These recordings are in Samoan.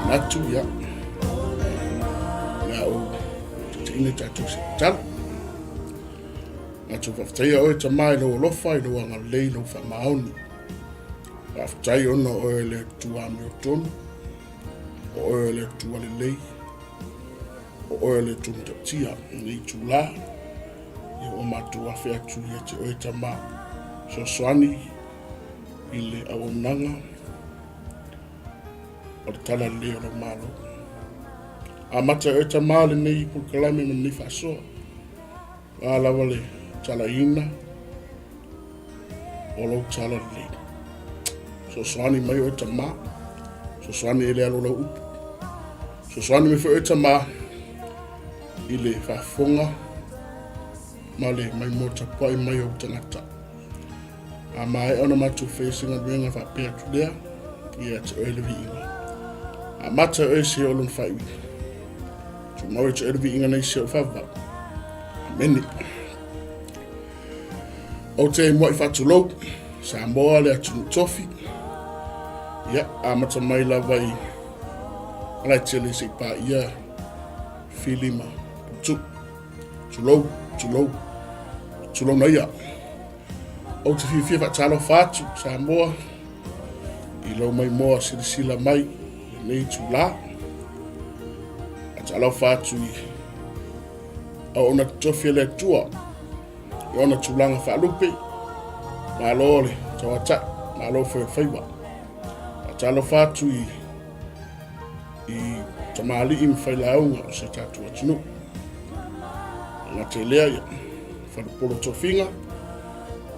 Manatu, ia, le a ou taitaiina tatou se tatalo. Matou faafetaia oe Tama i lou alofa, i lou agalelei, i lou faamaoni. Faafetai ona o oe le Atua amiotonu, o oe le Atua lelei, o oe le Atua matautia i lenei itula. Ia ua matou afe atu ia te oe Tama, fesoasoani i le auaunaga o le tala lelei o lau Malo. Amata e oe Tama lenei polokalame ma lenei faasoa. A lava le talaina o lou tala lelei. Sosoani mai oe Tama, sosoani e le alo lau upu. Sosoani mai foi oe Tama i le faafofoga ma le maimoa tapuai mai ou tagata. A maea ona matou faia se galuega faapea atu lea, ia te oe le viiga. Amata e oe se o lona faaiuina. Tumau e te oe le viiga nei se o faavavau. Amene. Ou te muai faatulou, Samoa le atunuu tofi. Ia, amata mai lava i Malaetele se i paia Fili ma Putu. Tulou, tulou, tulou na ia. Ou te fiafia faatalofa atu Samoa i lou maimoa silasila mai i lenei itulā. Faatalofa atu i auauna totofi a le Atua i ona tulaga faalupe. Malo le tauatai, malo foi o le faiva. Faatalofa atu i i tamalii ma failauga o si tatou atunuu. E gata i lea, ia, falepolo tofiga,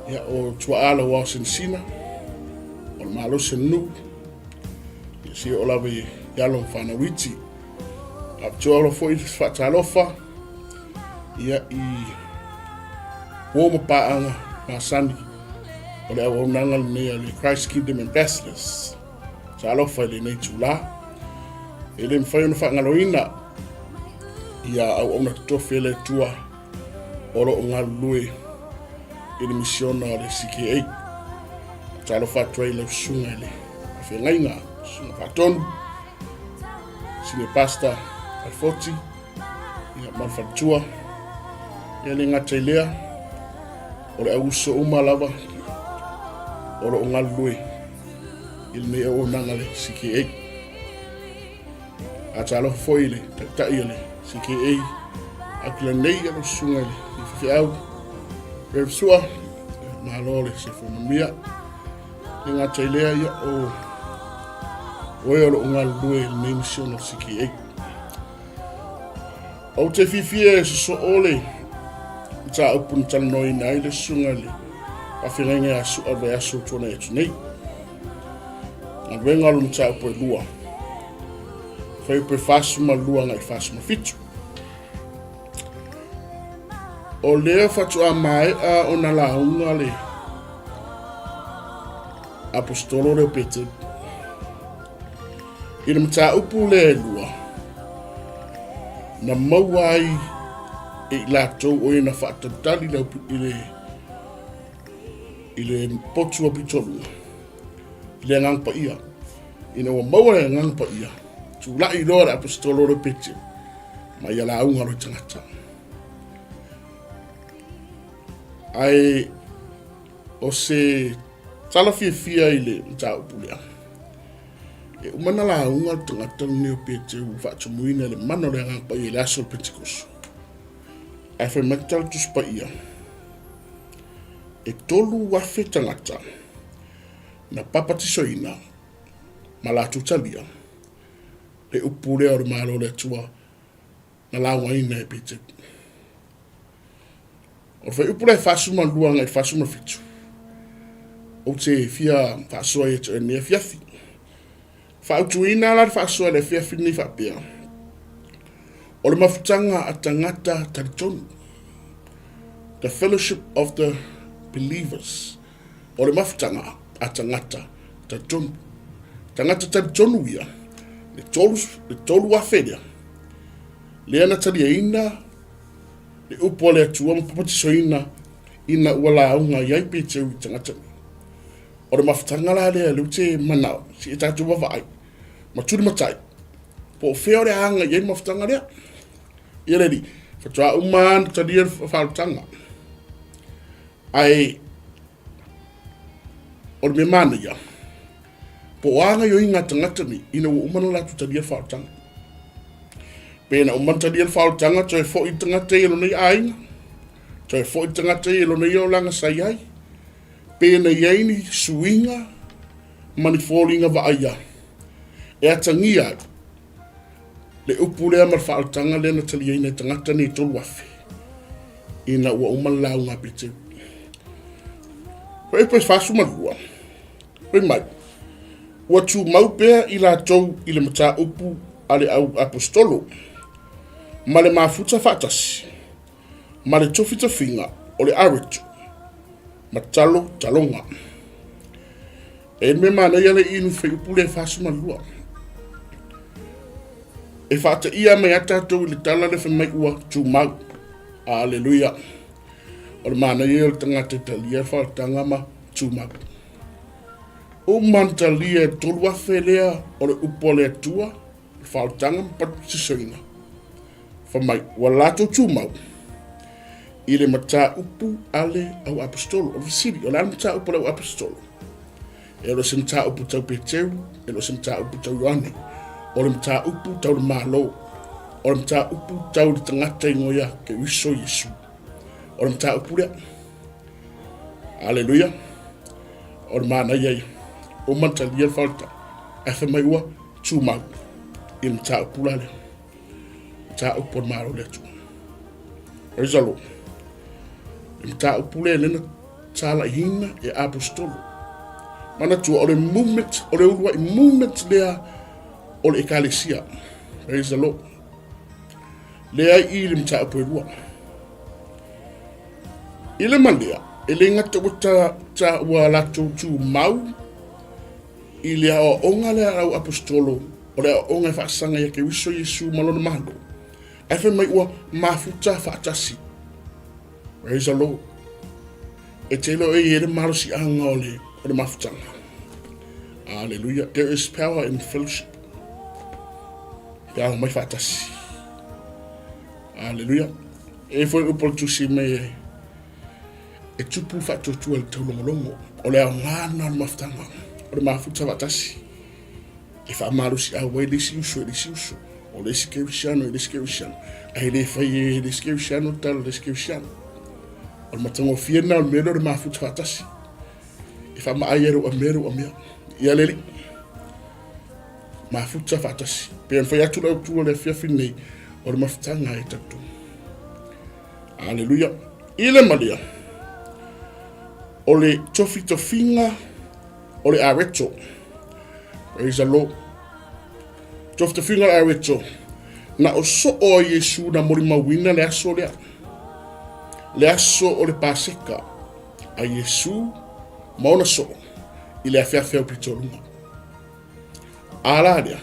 ia, o tuaa lau ao sinasina, o le malosi o le nuu, ia, si o lava i alo ma fanau iti. Faapitoa alofa foi faatalofa, ia, i uo ma paaga masani o le auaunaga lenei a le Christ Kingdom Ambassadors. Talofa i lenei itula. E le mafai ona faagaloina ia auauna totofi a le Atua o lo o galulue i le misiona o le CKA. Talofa atu ai i lau susuga i le faafeagaiga, susuga faatonu, senior pastor Alfoti, ia, ma le faletua. Ia le gata i lea, o le auuso uma lava o lo o galulue i lenei auaunaga le CKA. A talofa foi i le taitai o le CKA, Akila nei a lau susuga i le faifeau, Rev Sua, malo le soifua manuia. Le gata i lea, ia, o oe o lo o galulue i lenei misiona o le CKA. Ou te fiafia e sosoo le mataupu na talanoaina ai le susuga i le faafeagaiga ia Su'a i le vaiaso ua tuanai atu nei. Galuega o le mataupu e lua. Fuaiupu e 42 agai 47. O lea faatoa maea ona lauga le aposetolo lea o Peteru. I le mataupu lea e lua, na maua ai e i latou o ia na faatalitali i le, i le potu aupitolua, i le Agaga Paia. Ina ua maua le Agaga Paia, tulai loa le aposetolo lea o Peteru, ma ia lauga loa i tagata. Ae o se tala fiafia i le mataupu lea, E uma na lauga le tagata lenei o Peteru ua faatumuina i le mana o le Agaga Paia i le aso o le Pentekoso. Ae fai mai le tala Tusi Paia, e 3,000 tagata na papatisoina ma latou talia le upu lea o le Malo o le Atua na laugaina e Peteru. O le fuaiupu lea e 42 agai i le 47, ou te fia faasoa ia te oe i lenei afiafi. Faautuina la le faasoa i le afiafi lenei faapea, o le mafutaga a tagata talitonu, the fellowship of the believers, o le mafutaga a tagata talitonu. Tagata talitonu ia, le 3,000 lea, lea na taliaina le upu a le Atua ma papatisoina ina ua lauga i ai Peteru i tagata nei. O le mafutaga la lea lea ou te manao, se i tatou vaavaai ma tulimatai. Po o fea o le a agai i ai le mafutaga lea. Ia le alii, faatoa uma lava ona talia le faaolataga. Ae o le mea manaia, po o a gaoioiga a tagata nei ina ua uma ona latou talia le faaolataga. Pe na uma ona talia le faaolataga toe foi le tagata ia i lona ia aiga, toe foi le tagata ia i lona ia olaga sa i ai, pe na i ai ni suiga ma ni foliga vaaia e atagia ai le upu lea ma le faaolataga lea na taliaina e tagata nei e 3,000 ina ua uma le lauga a Peteru. Fuaiupu 42, fai mai, ua tumau pea i latou i le mataupu a le au aposetolo ma le mafuta faatasi ma le tofitofiga o le areto ma talo taloga. E le mea manaia le inu fuaiupu lea 42. E faataia mai a tatou i le tala le fai mai ua tumau. Aleluia. O le manaia o le tagata e talia le faaolataga ma tumau. Uma na talia e 3,000 lea o le upu a le Atua, le faaolataga ma papatisoina. Fai mai, ua latou tumau i le mataupu a le au aposetolo. O le fesili, o le a le mataupu a le au aposetolo? E le o se mataupu tau Peteru, e le o se mataupu tau Ioane. O le mataupu tau le Malo. O le mataupu tau le tagata igoa ia Keriso Iesu. O le mataupu lea. Aleluia. O le manaia ia. Uma talia le faaolataga. Ae fai mai ua tumau i le mataupu la lea. Mataupu o le Malo o le Atua. Praise the Lord. Le mataupu lea lena talaiina e aposetolo. Manatua o le movement, o le uluai movement lea o le ekalesia. Praise the Lord. Lea i le mataupu e lua. I le malea, e le gata ua ta, ta ua latou tumau i le aoaoga lea a au aposetolo, o le aoaoga e faasaga ia Keriso Iesu ma lona Malo, ae fai mai ua mafuta faatasi. Praise the Lord. E te iloa e i ai le malosiaga o le, o le mafutaga. Hallelujah. There is power in fellowship. Pe a mai faatasi. Hallelujah. E foi upu o le tusi mai e e tupu le faatuatua i le taulogologo. O le aoga lena o le mafutaga, o le mafuta faatasi e faamalosiau ai le isi uso i le isi uso, o le isi kerisiano i le isi kerisiano, ae le fai e le isi kerisiano le tala i le isi kerisiano. O le matagofie lena o le mea lea o le mafuta faatasi. E faamaai ai lou amea lou amea. Ia le alii. Mafuta faatasi. Pe ona fai atu le autu o le afiafi nei, o le mafutaga e tatou. Aleluia. I le malia, o le tofitofiga o le areto. Praise the Lord. Tofitofiga o le areto. Na o soo a Iesu na molimauina le aso lea. Le aso o le Paseka a Iesu ma ona soo i le afeafe au pitoluga. A la lea,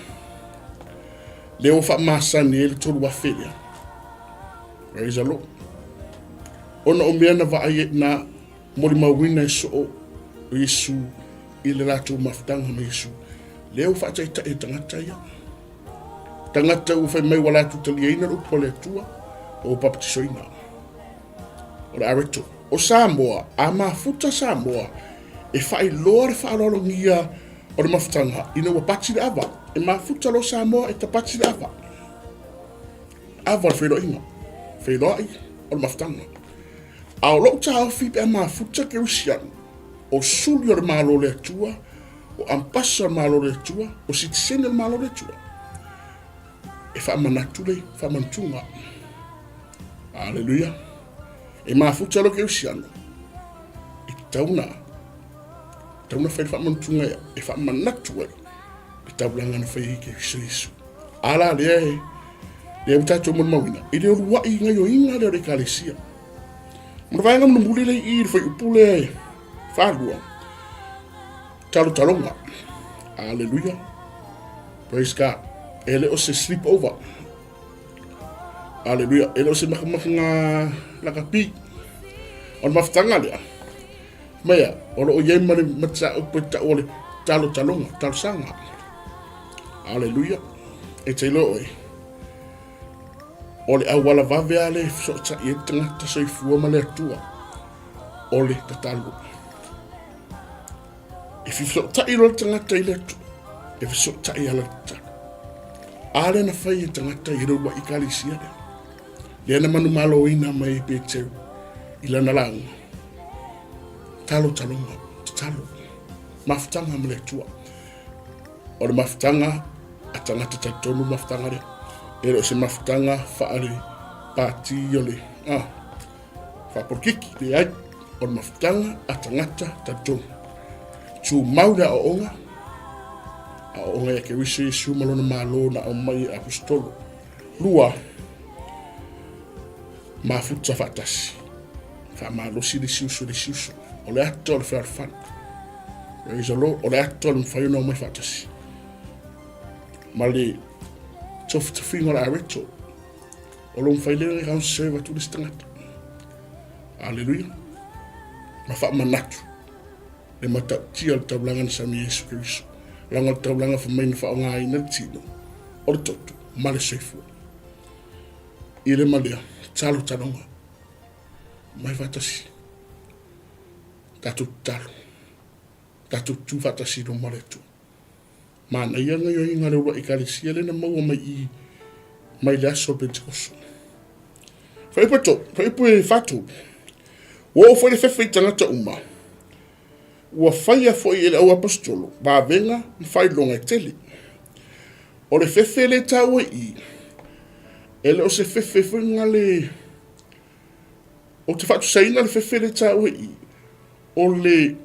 lea ua faamasani ai le 3,000 lea. Praise the Lord. Ona o mea na vaai na molimauina e soo o Iesu i le latou mafutaga ma Iesu. Lea ua faataitai e tagata ia. Tagata ua fai mai ua latou taliaina le upu a le Atua, ua papatisoina. O le areto. O Samoa, a mafuta Samoa, e faailoa le faaaloalogia o le mafutaga ina ua pati le ava. E mafuta loa Samoa e tapati le ava. Ava o le feiloaiga. Feiloai o le mafutaga. A o lou taofi pe a mafuta Kerisiano, o suli o le Malo o le Atua, o ampasa o le Malo o le Atua, o sitiseni o le Malo o le Atua. E faamanatu le faamanatuga. Aleluia. E mafuta loa Kerisiano, e tatau ona tatau ona fai le faamanatuga e faamanatu ai le taulaga na fai ai Keriso Iesu. A la lea e lea ua tatou molimauina i le uluai gaioiga lea o le ekalesia. Ma le vaega mulimuli lea i i le fuaiupu lea e falua, talotaloga. Aleluia. Praise God. E le o se sleep over. Aleluia. E le o se makamakaga lakapi. O le mafutaga lea, mea, o lo o i ai ma le mataupu e tau o le talotaloga, talosaga. Aleluia. E te iloa oe, o le auala vave lava lea e fesootai ai le tagata soifua ma le Atua, o le tatalo. E fesootai loa le tagata i le Atua, e fesootai ala le tatalo. A lea na fai e tagata i le uluai ekalesia lea. Lea na manumaloina mai e Peteru i lana lauga. Talo taloga, tatalo, mafutaga ma le Atua. O le mafutaga a tagata talitonu mafutaga lea. E le o se mafutaga faale pati o le ah, faapolokiki, leai. O le mafutaga a tagata talitonu. Tumau le aoaoga, aoaoga ia Keriso Iesu ma lona malo na aumai e Aposetolo. 2, mafuta faatasi. Faamalosi le isi uso i le isi uso. O le ata o le fealofani. Praise the Lord. O le ata o le mafai ona omai faatasi. Ma le tofitofiga o le areto. O lo mafai lea ona serve atu le isi tagata. Hallelujah. Ma faamanatu le matautia o le taulaga na sami Iesu Keriso. Leaga o le taulaga fai mai na faaaogaina le tino o le toto ma le soifua. I le ma lea, talo taloga, mai faatasi, tatou tatalo, tatou tu faatasi i luma o le Atua. Manaia gaoioiga a le uluai ekalesia lea na maua mai i mai le aso o le Pentekoso. Fuaiupu e to, fuaiupu e 43. Ua oo foi le fefe i tagata uma, ua faia foi e le au aposetolo vavega ma faailoga e tele. O le fefe lea e taua i i, e le o se fefe foi gale, ou te faatusaina le fefe lea e taua i i, o le,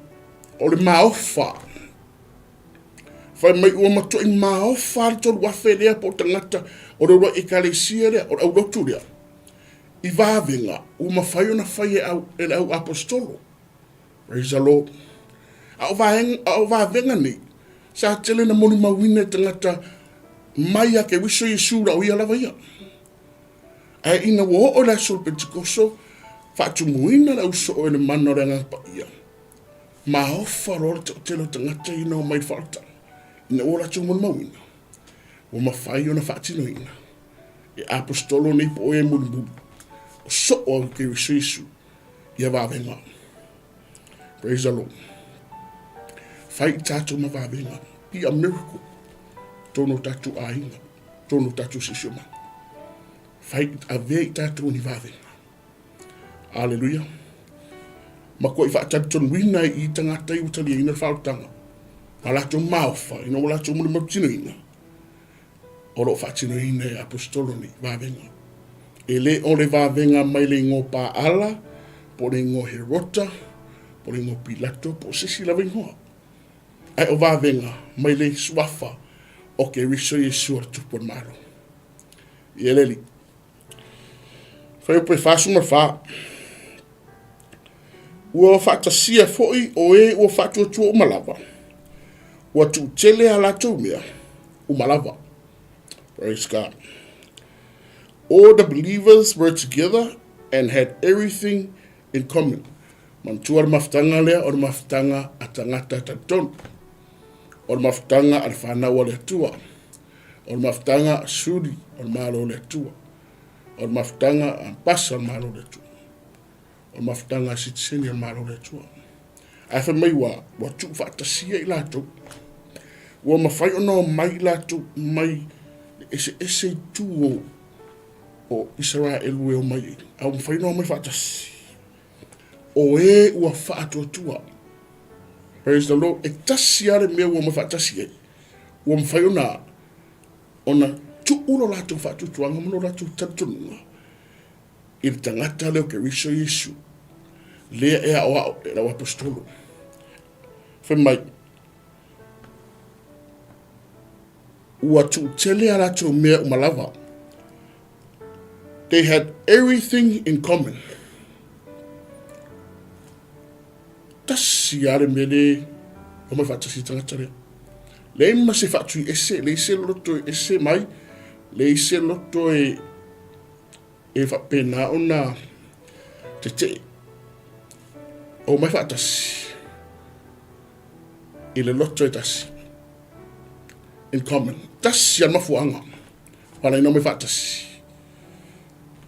o le maofa. Fai mai ua matuai maofa le 3,000 lea po o tagata o le uluai ekalesia lea, o le aulotu lea, i vavega ua mafai ona fai e, au, e le au aposetolo. Praise the Lord. A o, vaega, a o vavega nei, sa tele na molimauina e tagata mai a Keriso Iesu la o ia lava ia. Ae ina ua oo le aso o le Pentekoso, faatumuina le ausoo e le mana o le Agaga Paia, maofa loa le toatele o tagata ia na omai i le faaolataga, ina ua latou molimauina, ua mafai ona faatinoina e aposetolo nei po o e mulimuli, o soo au Keriso Iesu ia vavega. Praise the Lord. Fai i tatou ma vavega. Be a miracle. Tonu o tatou aiga. Tonu o tatou siosiomaga. Fai, avea i tatou ni vavega. Aleluia. Matuai faatalitonu ai i tagata i ua taliaina le faaolataga. Ma latou maofa ina ua latou molimolitinoina o lo o faatinoina e aposetolo nei vavega. E le o le vavega mai le igoa Paala, po o le igoa Herota, po o le igoa Pilato, po o se isi lava igoa. Ae o vavega mai le suafa o Keriso Iesu o le Tupu o le Malo. Ia le Alii. Fuaiupu e 44. Ua faatasia foi o e ua faatuatua uma lava, ua tuutele a latou mea uma lava. Praise God. All the believers were together and had everything in common. Manatua le mafutaga lea o le mafutaga a tagata talitonu. O le mafutaga a le whanau a le Atua. O le mafutaga a suli o le malo o le Atua. O le mafutaga a pasa o le malo o le Atua. O le mafutaga a sitiseni o le malo o le Atua. Ae fai mai ua, ua tuufaatasia i latou. Ua mafai ona omai i latou mai eseese itu o, o Isaraelu e omai ai. A ua mafai ona omai faatasi. O e ua faatuatua. Praise the Lord. E tasi lava le mea ua omai faatasi ai. Ua mafai ona ona tuu lo latou faatuatuaga ma lo latou talitonuga i le tagata lea o Keriso Iesu, lea e aoao e lau aposetolo. Fai mai, ua tuutele a latou mea uma lava. They had everything in common. Tasi lava le mea le omai faatasi i tagata lea. Leai ma se faatui ese, leai se loto e ese mai, leai se loto e e faapena ona tetee. Omai faatasi i le loto e tasi. In common. Tasi a le mafuaaga. Falaina mai faatasi.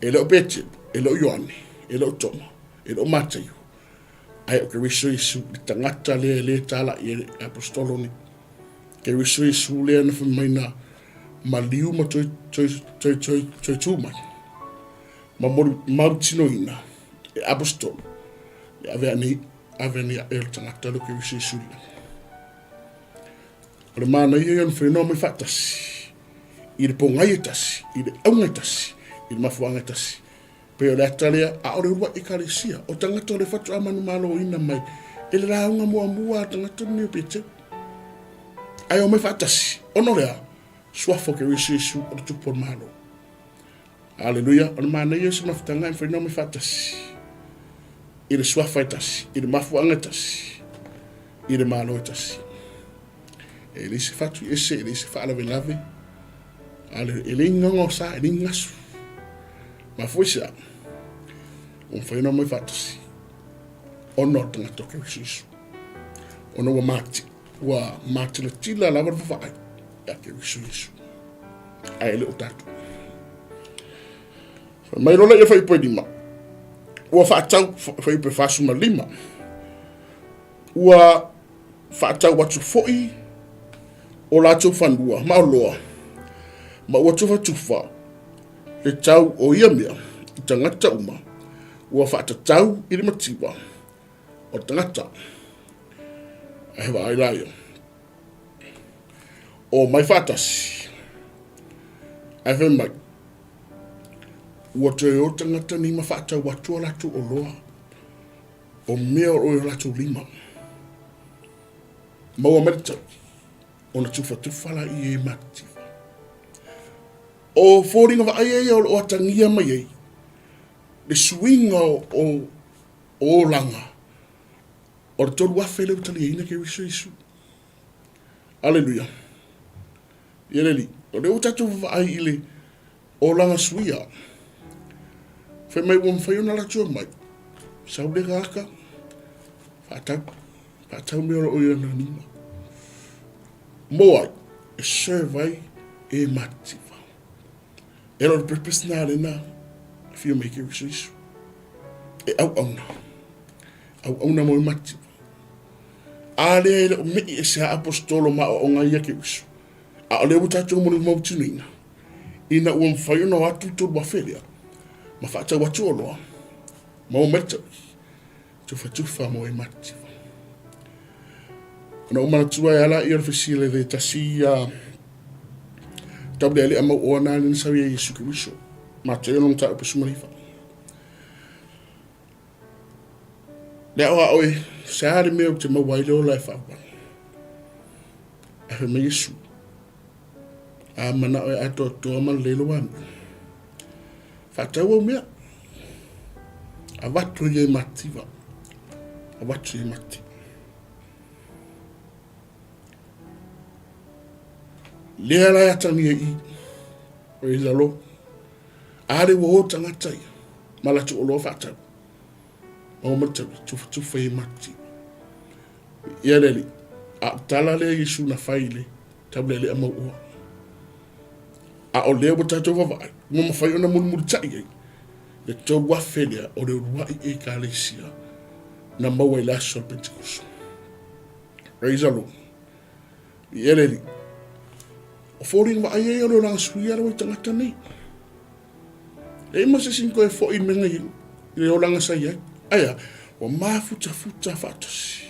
E le o Peteru, e le o Ioane, e le o Toma, e le o Mataio, ae o Keriso Iesu, le tagata lea e le talai e le apostolo nei. Keriso Iesu lea na fai mai na maliu ma toe, toe, toe, toe, toe tū mai. Ma mautinoina e apostolo, le ave nei, ave nei a e le tagata lea o Keriso Iesu lea. O le manaia ia ona whenua mai whaatasi, i le pōngai e tasi, i le auga e tasi, i le mafuaaga e tasi. Pei o le ata lea, ʻaʻole uluaʻi ekalesia, o tagata o le faatoa manumaloina mai e le lauga muamua a tagata lenei o Peteru. Ae omai faatasi, ona o le a? Suafa o Keriso Iesu o le Tupu o le Malo. Aleluia, o le manaia o se mafutaga e mafai ona omai faatasi i le suafa e tasi, i le mafuaaga e tasi, i le Malo e tasi. E leai se fatu ese, e leai se faalavelave, e leai ni gaogaosa, e leai ni gasu. Mafua i se a? Ua mafai ona omai faatasi ona o le tagata o Keriso Iesu. Ona ua mati, ua matilatila lava le vavaai ia Keriso Iesu. Ae le o tatou. Fai mai loa lea fuaiupu e 5. Ua faatau, fuaiupu e 45. Ua faatau atu foi o latou fanua ma oloa, ma ua tufatufa le tau o ia mea i tagata uma, ua faatatau i le mativa o le tagata. Ae vaai la ia. O mai faatasi. Ae fai mai, ua toe o tagata nei ma faatau atu o latou oloa o mea o lo o i o latou lima. Maua mai le tau, ona tufatufa la i e matitiva. O foliga vaaia ia o lo o atagia mai ai le suiga o olaga o le 3,000 lea ua taliaina Keriso Iesu. Aleluia. Ia le Alii, o lea ua tatou vaavaai i le olaga suia. Fai mai ua mafai ona latou omai, sau le tagata, faatau, faatau mea o lo o i ona lima. Mo ai, e serve ai e matitiva. E le o le purpose na lena, fia mai Keriso Iesu. E auauna. Auauna mo e matitiva. A lea e le o me'i ese a aposetolo ma aoaoga ia Keriso. A o lea ua tatou molimautunuina, ina ua mafai ona o atu le 3,000 lea, ma faatau atu oloa, maua mai le taui, tufatufa mo e matitiva. Ona ou manatua e ala ia o le fesili le tasi ia taulealea mau oa na lena sau ia Iesu Keriso. Mateo lona mataupu 19. Le ao a oe, se a le mea ou te maua ai le ola e faaauau. Ae fai mai Iesu, a manao e atoatoa ma lelei lou amio, faatau au mea, avatu ia i mativa, avatu ia i mativa. Lea la e atagia i i, praise the Lord. A le ua o tagata ia, ma latou oloa faatau. Maua mai le taui, tufatufa i mativa. Ia le Alii, a o tala lea Iesu na fai i le taulealea mauoa. A o lea ua tatou vavaai, ua mafai ona mulimulitai ai le 3,000 lea o le uluai ekalesia na maua i le aso o le Pentekoso. Praise the Lord. Ia le Alii, o foliga vaaia ia o le olaga suia le tagata nei. Leai ma se isi na toe foi i le mea na i le olaga sa i ai. Ae a? Ua mafutafuta faatasi,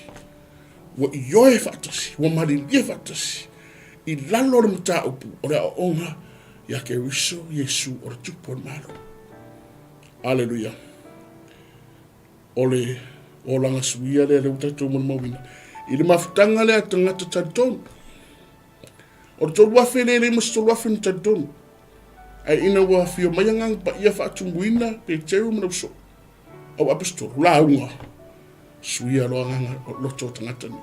ua ioe faatasi, ua malilie faatasi i lalo o le mataupu o le aoaoga ia Keriso Iesu o le Tupu o le Malo. Aleluia. O le olaga suia lea lea ua tatou molimauina i le mafutaga lea a tagata talitonu. O le 3,000 lea e leai ma se 3,000 na talitonu. Ae ina ua afio mai Agaga Paia faatumuina Peteru ma le uso au Aposetolo, lauga, suia loa agaga loto o tagata nei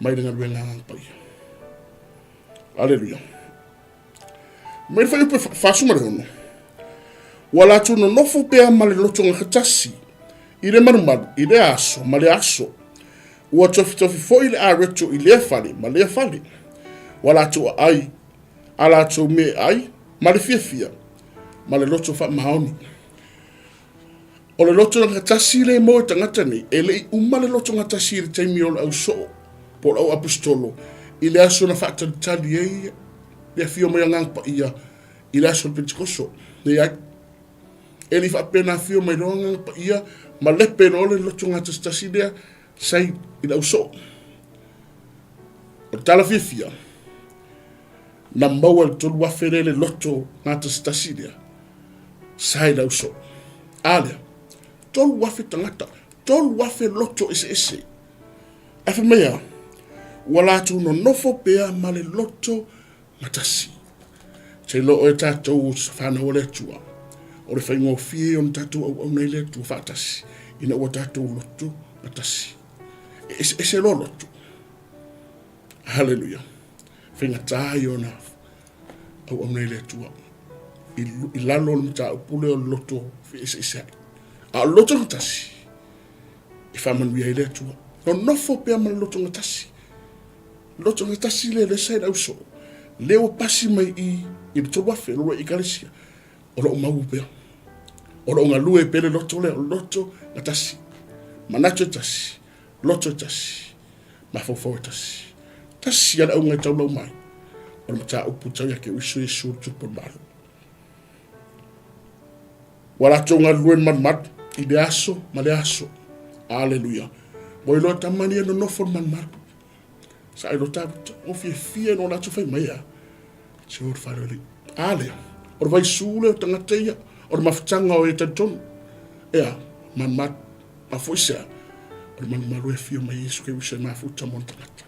mai le galuega Agaga Paia. Aleluia. Mai le fuaiupu 46, ua latou nonofo pea ma le loto gatasi i le malumalu i lea aso ma lea aso. Ua tofitofi foi le areto i lea fale ma lea fale. Ua latou aai a latou mea e ai. Ma le fiafia, ma le loto faamaoni. O le loto gatasi lea e maua e tagata nei, e le i uma le loto gatasi i le taimi o le au soo, po o le au aposetolo, i le aso na faatalitali ai le afio mai o Agaga Paia i le aso o le Pentekoso. Leai. E le i faapea na afio mai loa Agaga Paia ma lepe loa le loto gatasitasi lea sa i le au soo. O le tala fiafia, na maua e le 3,000 lea le loto gatasitasi lea sa i le au soo. A lea, 3,000 tagata, 3,000 loto eseese. Ae fai mai a, ua latou nonofo pea ma le loto gatasi. Te iloa oe tatou o fanau a le Atua, o le faigofie ia ona tatou auauna i le Atua faatasi, ina ua tatou loto gatasi. E eseese loa loto. Haleluia. Faigata ia ona auauna i le Atua. I lalo o le mataupu lea o le loto feeseeseai. A o le loto gatasi, e faamanuia ai le Atua. Nonofo pea ma le loto gatasi. Loto gatasi lea lea sa i le ausoo, lea ua pasi mai i i le 3,000 lua ekalesia, o lo o mau pea. O lo o galue pea le loto lea, o le loto gatasi. Manatu e tasi, loto e tasi, mafaufau e tasi. Tasi lava le auga e taulau mai, o le mataupu tau ia Keriso Iesu le Tupu o le Malo. Ua latou galulue malumalu i le aso ma le aso. Aleluia. Ua iloa tama nei e nonofo le malumalu. Sa iloa Tavita, ua fiafia ina o latou fai mai a. Se o le fale o le A lea, o le vaisu lea o tagata ia, o le mafutaga o e talitonu. Ea, malumalu. A foi se a, o le malumalu e afio mai Iesu Keriso e mafuta mo le tagata.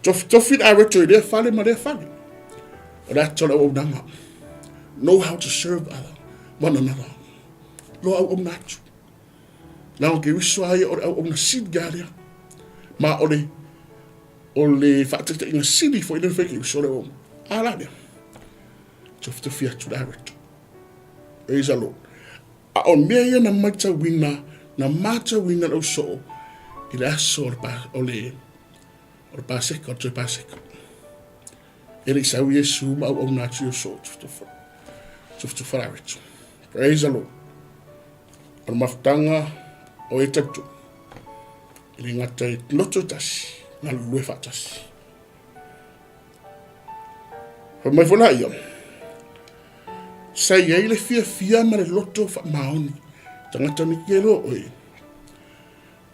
Tofitofi le aweto i lea fale ma lea fale. O le ata o le auaunaga. Know how to serve other, one another. Loa auauna atu. Leaga Keriso a ia o le auauna sili a lea. Ma o le o le faataitaiga sili foi lea na fai Keriso o le auauna. A la lea. Tofitofi atu le aweto. Praise the Lord. A o mea ia na matauina, na matauina le ausoo i le aso o le, o le, o le Paseka, o le toe Paseka. E le i sau Iesu ma auauna atu i ausoo tufatufa. Praise the Lord. O le mafutaga o e tautu. E le gata i loto e tasi, galulue faatasi. Fai mai foi laia, sa i ai le fiafia ma le loto faamaoni. Tagata nei ke loa oe.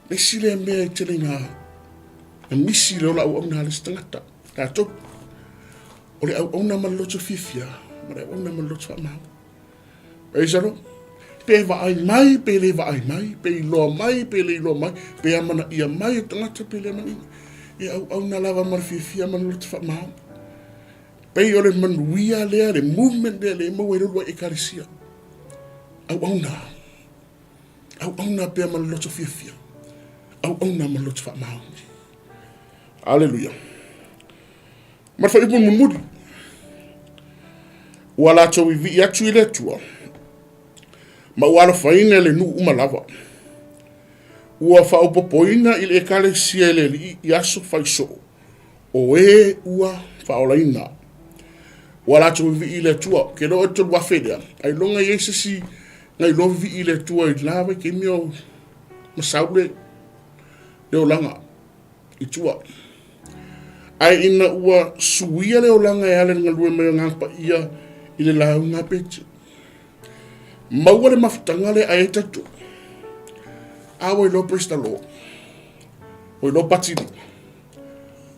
Le isi lea mea e tele ina na misi le ola auauna a le isi tagata. Tatou. O le auauna ma le loto fiafia, ma le auauna ma le loto faamaoni. Praise the Lord. Pe vaai mai, pe le vaai mai, pe iloa mai, pe le iloa mai, pe amanaia mai e tagata, pe le amanaia. E auauna lava ma le fiafia ma le loto faamaoni. Pei o le manuia lea, le movement lea le maua i le uluai ekalesia. Auauna. Auauna pea ma le loto fiafia. Auauna ma le loto faamaoni. Aleluia. Ma le faaiupu mulimuli, ua latou vivii atu i le Atua, ma ua alofaina e le nuu uma lava. Ua faaopoopoina i le ekalesia e le Alii i aso fai soo, o e ua faaolaina. Ua latou vivii i le Atua, ke iloa oe 3,000 lea, ailoga e i ai se isi na iloa vivii i le Atua i la vaitaimi o ma sau le olaga i tua. Ae ina ua suia le olaga e ala i le galue mai o Agaga Paia i le lauga a Petero, maua le mafutaga lea ae tatou. A ua iloa praise the Lord. Ua iloa patili.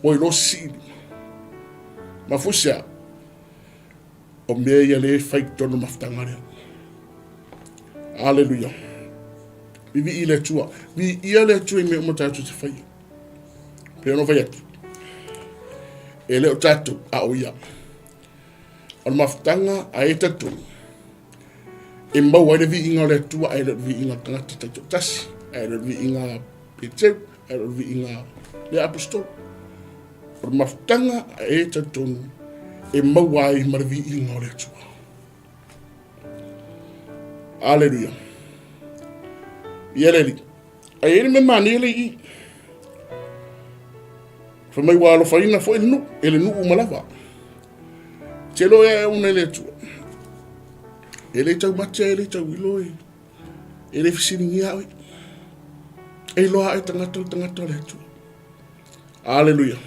Ua iloa sili. Mafua i se a? O mea ia lea e fai i totonu o le mafutaga lea. Aleluia. Vivii le Atua. Viia le Atua i mea uma tatou te faia. Pei ona fai atu, e le o tatou, a o ia. O le mafutaga a e talitonu, e maua ai le viiga o le Atua, ae le o le viiga o le tagata taitoatasi, ae le o le viiga a Peteru, ae le o le viiga a le aposetolo. O le mafutaga a e talitonu, e maua ai ma le viiga o le Atua. Aleluia. Ia le Alii. Ae i ai le mea manaia lea i i. Fai mai ua alofaina foi le nuu, e le nuu uma lava. Te loa e auauna i le Atua. E le taumate, e le tauilo, e le fesiligia oe. E iloa oe tagata o le tagata o le Atua. Aleluia.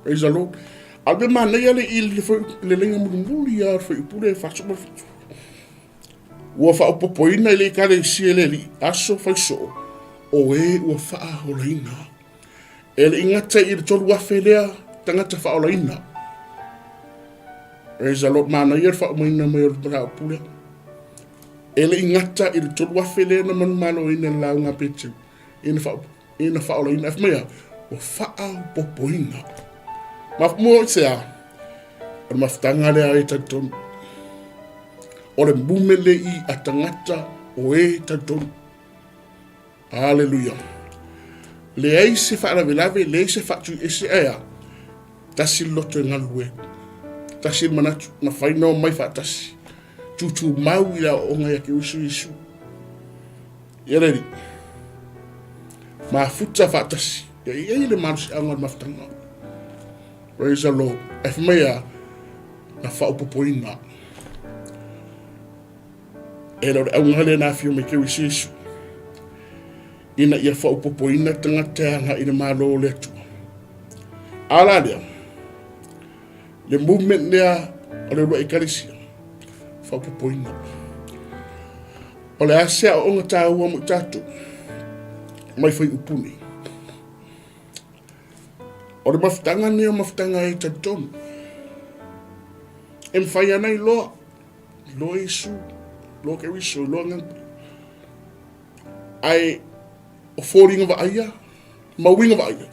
Praise the Lord. A o le mea manaia le i le leiga mulimuli a o le fuaipule e 47. Ua faaopoopoina i le Ekalesia e le Alii aso faisoo o e ua faaolaina. E le i gata i le 3,000 lea tagata faaolaina. Praise the Lord. Manaia le faaumaina mai o le mataupu lea. E le i gata i le 3,000 lea na manumaloina i le lauga a Peteru, ina faaolaina. Ae fai mai a, ua faaopoopoina. Mafua i se a? O le mafutaga lea e talitonu. O le mume le i a tagata o e talitonu. Aleluia. Leai se faalavelave, leai se faatuiese, ae a? Tasi le loto e galulue. Tasi le manatu, mafai ona omai faatasi. Tutumau i le aoaoga ia Keriso Iesu. Ia le Alii. Mafuta faatasi. Ia i ai le malosiaga o le mafutaga. Praise the Lord. Ae fai mai a, na faaopoopoina. E le o le auga lea na afio mai Keriso Iesu. Ina ia faaopoopoina tagata e agai i le Malo o le Atua. A la lea, le movement lea o le uluai ekalesia, faaopoopoina. O le a se aoaoga taua mo i tatou mai fuaiupu nei? O le mafutaga lenei o mafutaga e talitonu. E mafai ana iloa, iloa Iesu, iloa Keriso, iloa Agaga Paia. Ae o foliga vaaia ma uiga vaaia,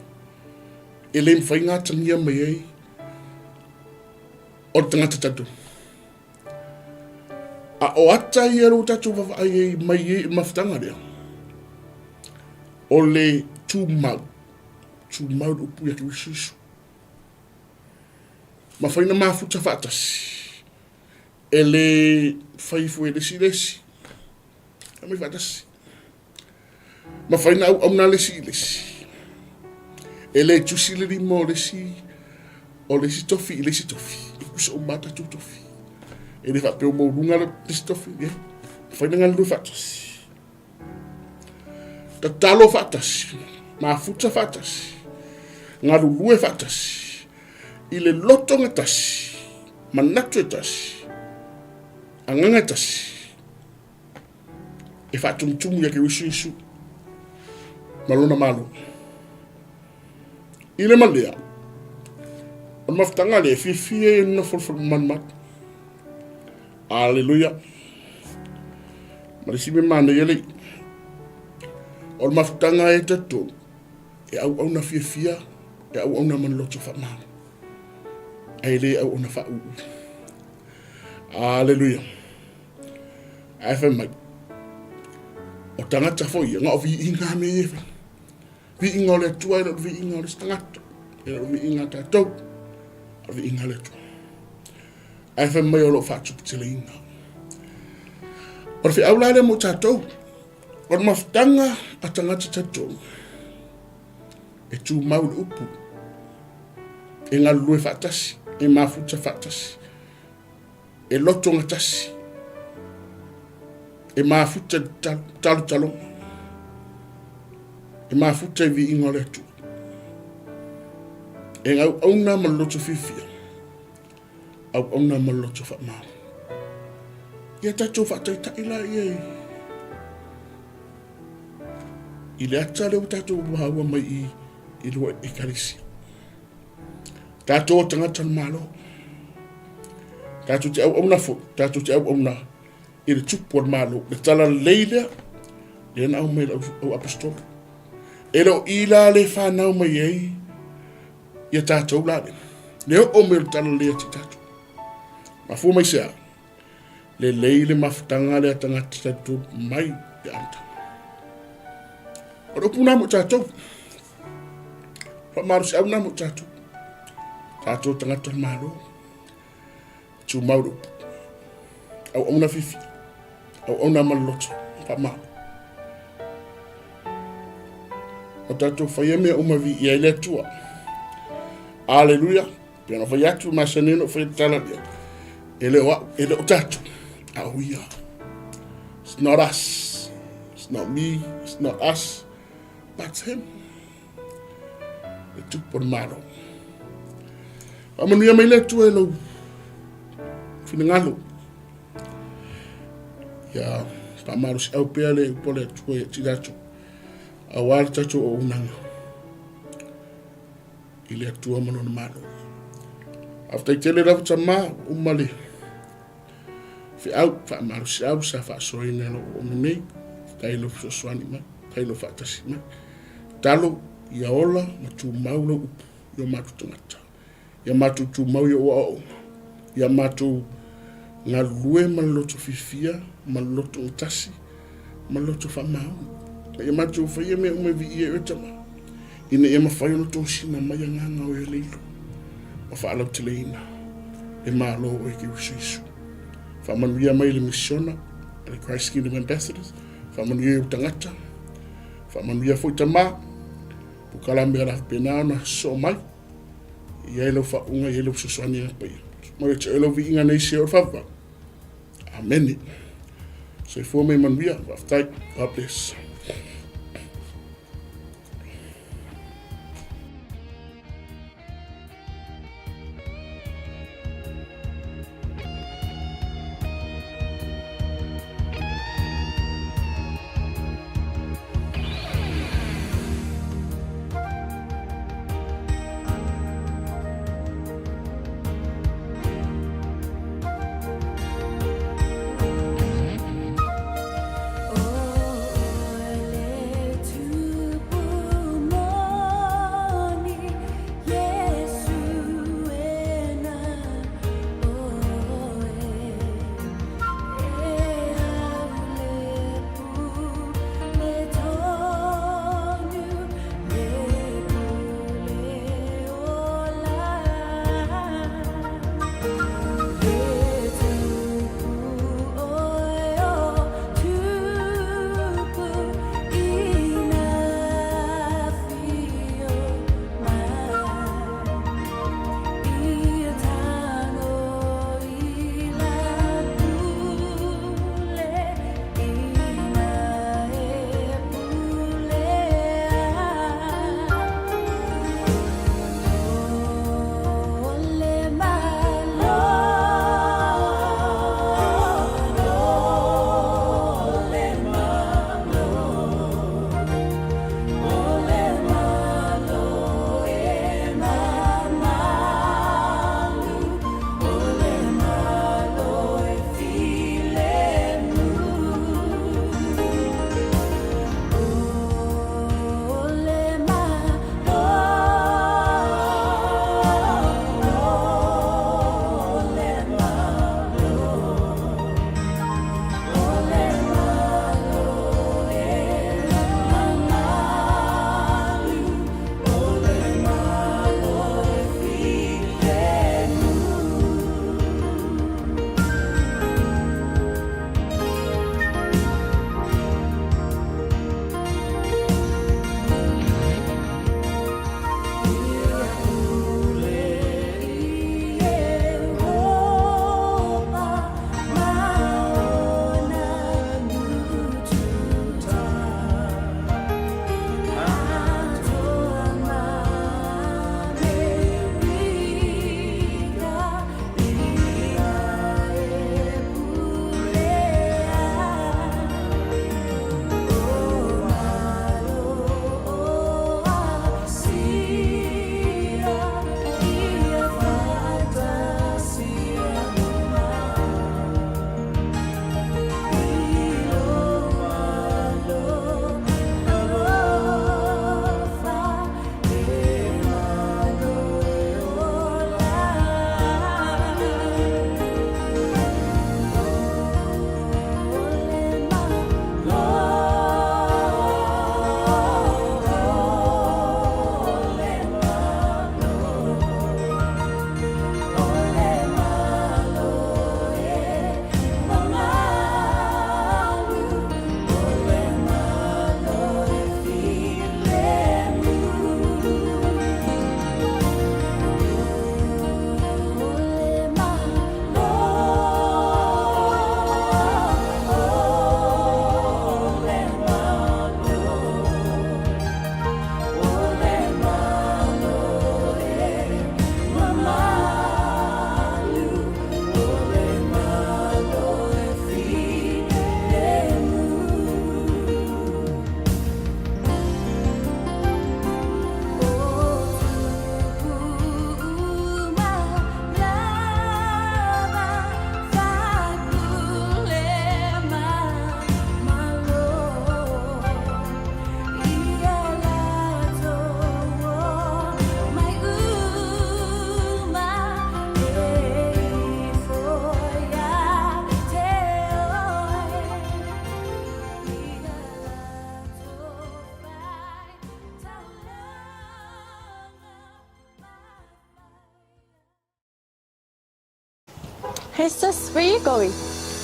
e le mafai ona atagia mai ai o le tagata talitonu. A o ata ia ua tatou vaavaai ai mai ai i le mafutaga lea, o le tumau, tumau le upu ia Keriso Iesu. Mafai ona mafuta faatasi, e le fai fua e le isi i le isi, aumai faatasi. Mafai ona auauna le isi i le isi. E le tusi le lima o le isi o le isi tofi i le isi tofi. E tusa uma lava tatou tofi. E le faapea ua maualuga le isi tofi. Ia, mafai ona galulue faatasi. Tatalo faatasi, mafuta faatasi, galulue faatasi, i le loto gatasi, manatu e tasi, agaga e tasi. E faatumutumu ia Keriso Iesu ma lona Malo. I le ma lea, o le mafutaga lea e fiafia ai e nonofo le malumalu. Aleluia. Ma le isi mea manaia le o le mafutaga e tatou e auauna fiafia, e auauna ma le loto faamalo, ae le auauna faauu. Aleluia. Ae fai mai, o tagata foi ia, na o viiga lava mea ia e fai. Viiga o le Atua e le o le viiga o le isi tagata, e le o le viiga a tatou, a o le viiga a le Atua. Ae fai mai o lo o faatuputeleina. O le feau la lea mo tatou, o le mafutaga a tagata talitonu, e tumau i le upu, e galulue faatasi, e mafuta faatasi, e loto gatasi, e mafuta i le talotaloga, e mafuta i viiga o le Atua, e auauna ma le loto fiafia, auauna ma le loto faamalo. Ia tatou faataitai la ia i le ata lea ua tatou maua mai i lua ekalesia. Tatou o tagata o le Malo. Tatou te auauna foi, tatou te auauna i le tupu o le Malo. Le talalelei lea, lea na aumai e au apostolo. E le o i la le fanau mai ai ia tatou la le. Le oo mai o le talalelei ia te tatou. Mafua mai se a? Lelei le mafutaga lea tagata tatou mai le amataga. O le upu na mo tatou. Faamalosiau na mo tatou. Tatou tagata o le Malo. Tumau le upu. Auauna fifi. Auauna ma le loto. Faamalo. O tatou faia mea uma viia ai le Atua. Aleluia. Pei ona fai atu, masani ona ou fai tala lea. E le o au, e le o tatou, a o ia. It's not us. It's not me. It's not us. But him. Le tupu o le Malo. Faamanuia mai le Atua i lou finagalo. Ia faamalosiau pea le upu a le Atua ia te tatou, aua le tatou auaunaga i le Atua ma Lona Malo. Faafetai tele lava Tama, uma le feau faamalosiau sa faasoaina e lou auauna nei. Faafetai i lou fesoasoani mai, faafetai i lou faatasi mai. Tatalo ia ola ma tumau lau upu i o matou tagata. Ia matou tumau i ou aoaoga. Ia matou galulue ma le loto fiafia, ma le loto gatasi, ma le loto faamaoni. Ma ia matou faia mea uma e viia ai oe Tama, ina ia mafai ona tosina mai agaga o e le ilo, ma faalauteleina le Malo o oe Keriso Iesu. Faamanuia mai le misiona a le Christ Kingdom Ambassadors, faamanuia i ou tagata, faamanuia foi Tama, polokalame o le a faapena ona sosoo mai, I ai lau faauuga, i ai lau fesoasoani aga paia. Mau ia te oe lau viiga nei se o le faavavau. Amene. Soifua ma ia manuia. Faafetai. God bless. Hey sis, where you going?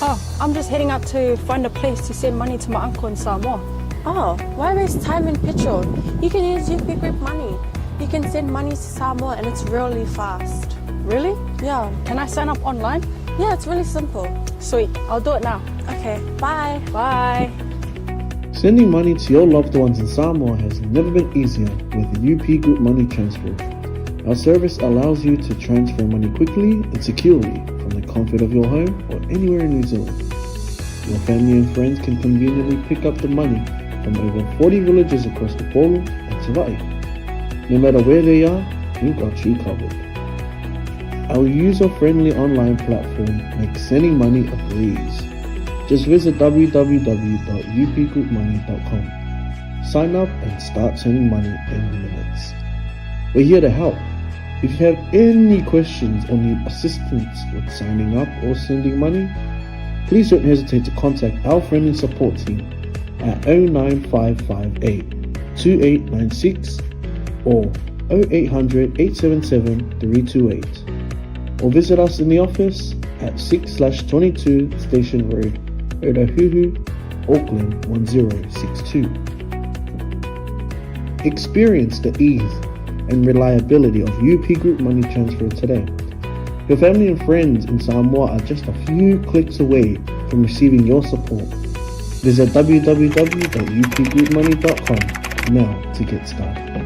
Oh, I'm just heading out to find a place to send money to my uncle in Samoa. Oh, why waste time and petrol? You can use UP Group Money. You can send money to Samoa and it's really fast. Really? Yeah. Can I sign up online? Yeah, it's really simple. Sweet, I'll do it now. Okay, bye. Bye. Sending money to your loved ones in Samoa has never been easier with UP Group Money Transfer. Our service allows you to transfer money quickly and securely from the comfort of your home or anywhere in New Zealand. Your family and friends can conveniently pick up the money from over 40 villages across Upolu and Savaii. No matter where they are, we've got you covered. Our user-friendly online platform makes sending money a breeze. Just visit www.upgroupmoney.com. Sign up and start sending money in minutes. We're here to help. If you have any questions or need assistance with signing up or sending money, please don't hesitate to contact our friendly support team at 09558 2896 or 0800 877 328 or visit us in the office at 6/22 Station Road, Otahuhu, Auckland 1062. Experience the ease and reliability of UP Group Money Transfer today. Your family and friends in Samoa are just a few clicks away from receiving your support. Visit www.upgroupmoney.com now to get started.